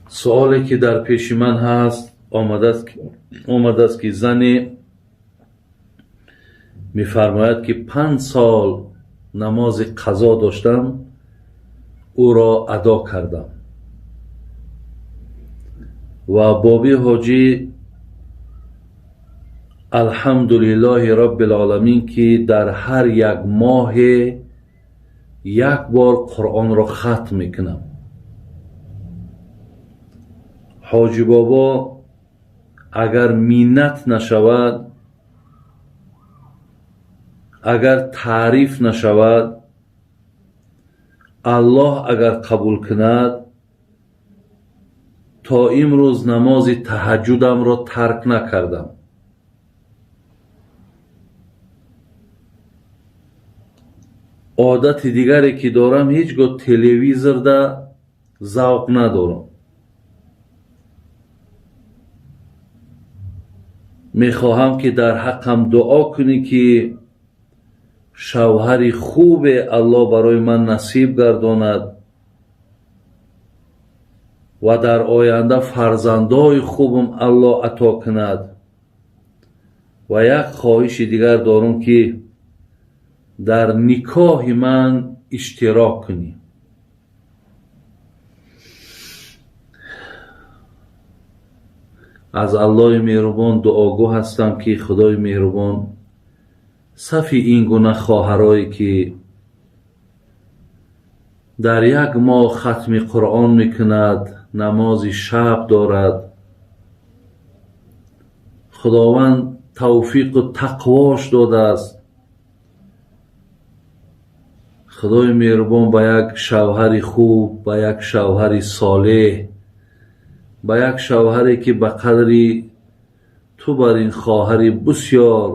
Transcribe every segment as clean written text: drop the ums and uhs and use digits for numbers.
Суоле ки дар пеши ман ҳаст омадааст, ки зане мефармояд, ки 5 сол намози қазо доштам, ӯро адо кардам ва Боби Ҳоҷӣ, алҳамдулиллоҳи роббил-оламин, ки дар ҳар як моҳе як бор Қуръонро хатм мекунам. Ҳоҷӣ бобо, агар миннат нашавад, агар таъриф нашавад, Аллоҳ агар қабул кунад, то имрӯз намози таҳаҷҷудамро тарк накардам. Одати дигаре ки дорам, ҳеҷ гоҳ телевизорда завқ надорам. Мехоҳам, ки дар ҳаққам дуо кунӣ, ки шавҳари хубе Аллоҳ барои ман насиб гардонад ва дар оянда фарзандои хубам Аллоҳ ато кунад. Ва як хоҳиши дигар дорам, ки дар никоҳи ман иштирок кунӣ. Аз Аллоҳи меҳрубон дуогӯ ҳастам, ки Худои меҳрубон сафи ин гуна хоҳарое, ки дар як моҳ хатми Қуръон мекунад, намози шаб дорад, Худованд тавфиқу тақвош додааст, Худои меҳрубон ба як шавҳари хуб, ба як шавҳари солеҳ, ба як шавҳаре, ки ба қадри ту бар ин хоҳари бисёр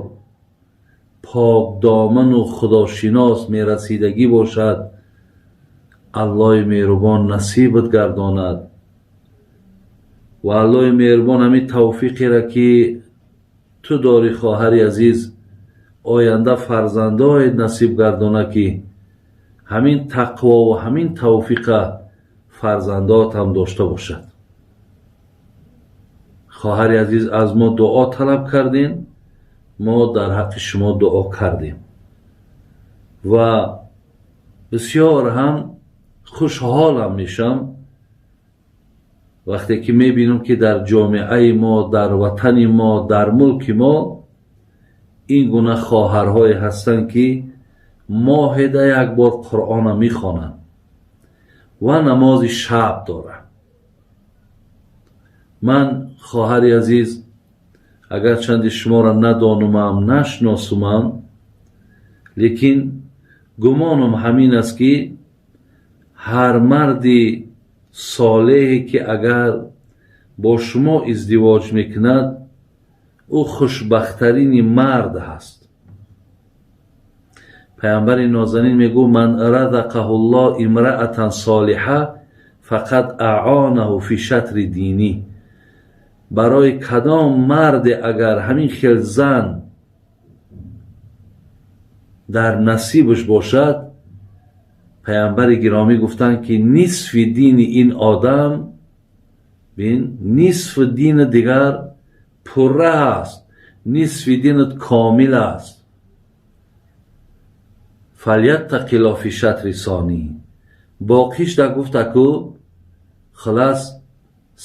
покдоману худошинос мерасидагӣ бошад, Аллоҳи меҳрубон насибат гардонад ва Аллоҳи меҳрубон ҳамин тавфиқеро, ки ту дорӣ, хоҳари азиз, оянда фарзандоет насиб гардонад, ки ҳамин тақво ва ҳамин тавфиқа фарзандот ҳам дошта бошад. Хоҳари азиз, аз мо дуо талаб кардем, мо дар ҳаққи шумо дуо кардем ва бисёр ҳам хушҳолам мешам, вақте ки мебинам, ки дар ҷомеаи мо, дар ватани мо, дар мулки мо ин гуна хоҳарҳое ҳастанд, ки моҳеда як бор Қуръона мехонанд ва намози шаб доранд. Ман, хоҳари азиз, агарчанде шуморо надонумам, нашиносумам, лекин гумонам ҳамин аст, ки ҳар марди солеҳе, ки агар бо шумо издивоҷ мекунад, ӯ хушбахттарини мард ҳаст. Паямбари нозанин мегӯ: "Ман разақаҳуллоҳ имраатан солиҳа фақад аъонаҳу фи шатри динӣ". Барои кадом марде агар ҳамин хел зан дар насибаш бошад, паямбари гиромӣ гуфтанд, ки нисфи дини ин одам, бин, нисфи дини дигар пурра аст, нисфи динат комил аст. Фаляттақилло фи шатри сонӣ, боқиш да гуфтаку хулас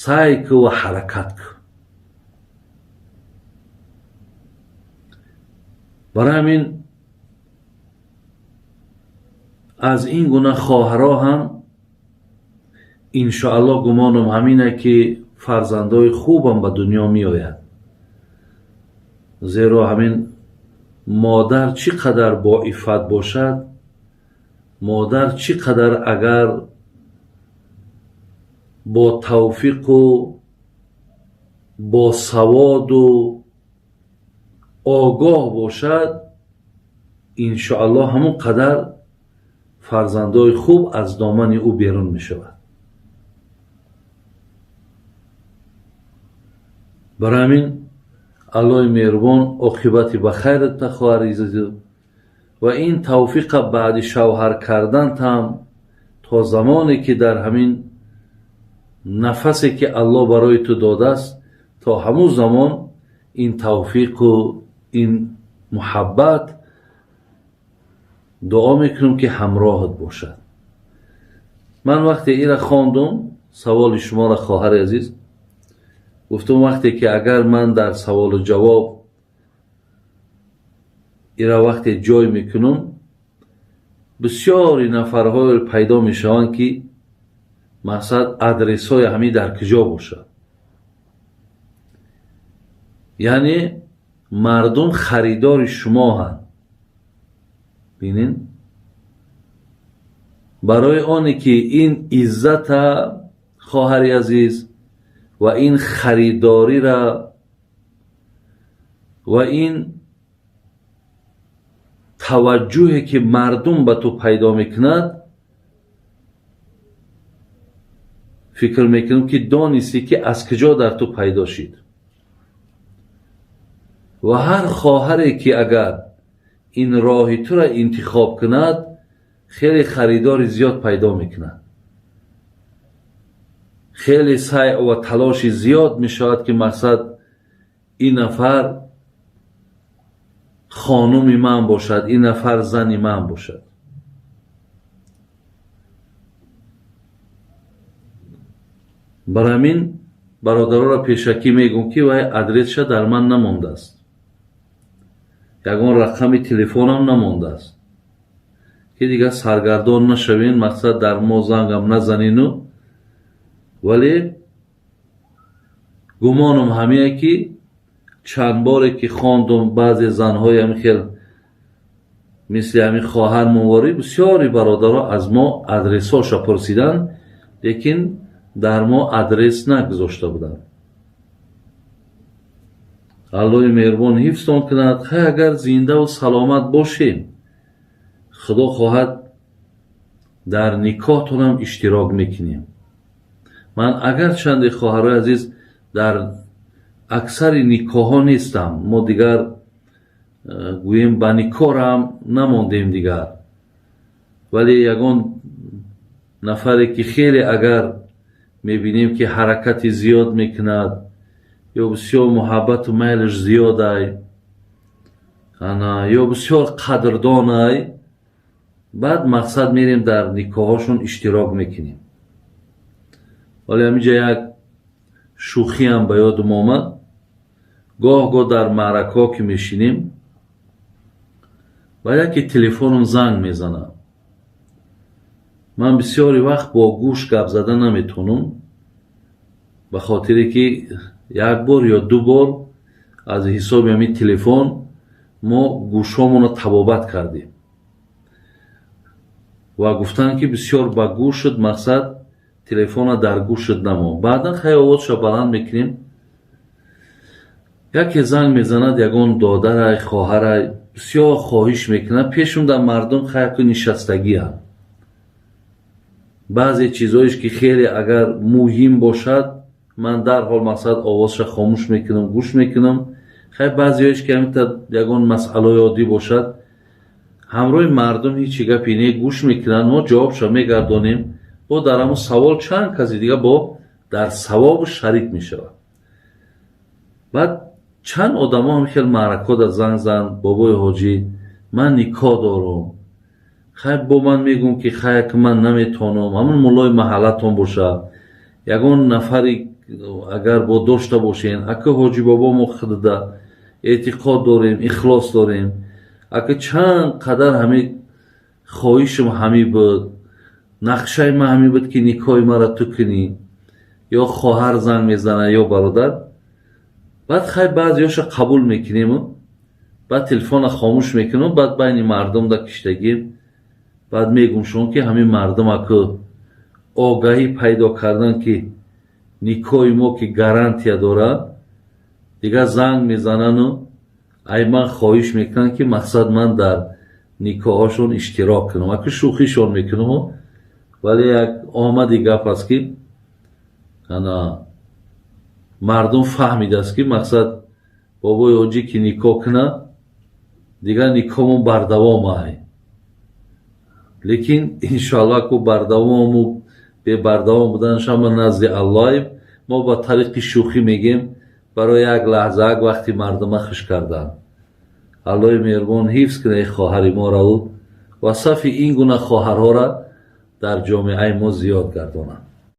сай ку ва ҳаракат ку. Барои ҳамин аз ин гуна хоҳарҳо ҳам иншоаллоҳ гумонам ҳамине, ки фарзандои хубам ба дунё меояд, зеро ҳамин модар чӣ қадар боиффат бошад, модар чӣ қадар агар бо тавфиқу бо саводу огоҳ бошад, иншоаллоҳ ҳамон қадар фарзандои хуб аз домани ӯ берун мешавад. Барои ҳамин Аллоҳи меҳрубон оқибати ба хайрат та, хоҳари азиз, ва ин тавфиқа баъди шавҳар кардантам то замоне, ки дар ҳамин Нафасе ки Аллоҳ барои ту додааст, то ҳамун замон ин тавфиқу ин муҳаббат дуо мекунам, ки ҳамроҳат бошад. Ман вақте ира хондум, саволи шуморо, хоҳари азиз, гуфтум, вақте ки агар ман дар саволу ҷавоб ира вақте ҷой мекунам, бисёри нафарҳое пайдо мешаванд, ки мақсад адресҳои ҳамин дар куҷо бошад. Яъне мардум харидори шумо ҳанд. Бинин, барои оне ки ин иззата, хоҳари азиз, ва ин харидорира ва ин таваҷҷӯҳе ки мардум ба ту пайдо мекунад, фикр мекунам, ки донистӣ, ки аз куҷо дар ту пайдо шид. Ва ҳар хоҳаре ки агар ин роҳи тура интихоб кунад, хеле харидори зиёд пайдо мекунад, хеле сай ва талоши зиёд мешавад, ки мақсад ин нафар хонуми ман бошад, ин нафар зани ман бошад. Барои ҳамин бародароро пешакӣ мегӯм, ки вай адресша дар ман намондааст, ягон рақами телефонам намондааст, ки дигар саргардон нашавен, мақсад дар мо зангам назанину. Вале гумонам ҳамие, ки чанд боре ки хондум, баъзе занҳои ҳамин хел мисли ҳамин хоҳар муворӣ, бисёри бародаро аз мо адресҳоша пурсиданд, лекин дар мо адрес нагузошта буданд. Аллоҳи меҳрубон ҳифзтон кунад. Хай, агар зиндаву саломат бошем, Худо хоҳад, дар никоҳтонам иштирок мекунем. Ман агарчанде, хоҳарои азиз, дар аксари никоҳҳо нестам, мо дигар гӯем ба никоҳам намондем дигар, вале ягон нафаре ки хеле агар мебинем, ки ҳаракати зиёд мекунад ё бисёр муҳаббату майлаш зиёдай, ана ё бисёр қадрдонай, баъд мақсад мерем, дар никоҳҳошон иштирок мекунем. Вале ҳаминҷа як шӯхиам ба ёдам омад. Гоҳ-гоҳ дар маъракаҳо ки мешинем, ва яке телефонам занг мезанад. Ман бисёри вақт бо гӯш гап зада наметавонам, ба хотире ки як бор ё ду бор аз ҳисоби ҳамин телефон мо гӯшҳомонро табобат кардем ва гуфтанд, ки бисёр ба гӯшат мақсад телефона дар гӯшат намо. Баъдан хай овозша баланд мекунем. Яке занг мезанад, ягон додарай, хоҳарай, бисёр хоҳиш мекунад пешум дар мардум. Хайку нишастагиам, баъзе чизҳоеш ки хеле агар муҳим бошад, ман дарҳол мақсад овозша хомӯш мекунам, гӯш мекунам. Хай, баъзеҳоеш ки ҳаминта ягон масъалаи оддӣ бошад, ҳамроҳи мардум ҳечи гапе не, гӯш мекунанд, мо ҷавобша мегардонем. Бо дар ҳамон савол чанд каси дига бо дар савобу шарик мешавад. Баъд чанд одамо ҳам хел маъракода занг зан: «Бобои ҳоҷӣ, ман никоҳ дорам». Хай, бо ман мегӯм, ки хай, ки ман наметавонам, ҳамон муллои маҳаллатон бошад, ягон нафари агар бо дошта бошен. Ака ҳоҷӣ бобо, мо худда эътиқод дорем, ихлос дорем. Ака, чанд қадар ҳами хоҳишам ҳами буд, нақшаи ман ҳамин буд, ки никоҳи маро ту кунӣ. Ё хоҳар занг мезанад, ё бародар. Баъд хай, баъзеҳоша қабул мекунему, баъд телефонро хомӯш мекунам. Баъд байни мардум да киштагим, баъд мегӯм шумо, ки ҳамин мардум аку огаҳӣ пайдо кардан, ки никоҳи мо ки гарантия дорад, дигар занг мезанану ай ман хоҳиш мекунанд, ки мақсад ман дар никоҳҳошон иштирок кунам. Аку шӯхишон мекунаму, вале як омади гап аст, ки ана мардум фаҳмидааст, ки мақсад бобои ҳоҷӣ ки никоҳ кунад, дигар никоҳмон бардавом ай. Лекин иншоалло ку бардавому. Бебардавом буданаш ҳама назди Аллоем. Мо ба тариқи шӯхӣ мегем, барои як лаҳза, як вақти мардума хуш кардан. Аллоҳи меҳрубон ҳифз кунад ин хоҳари моро ва сафи ин гуна хоҳарҳоро дар ҷомеаи мо зиёд гардонад.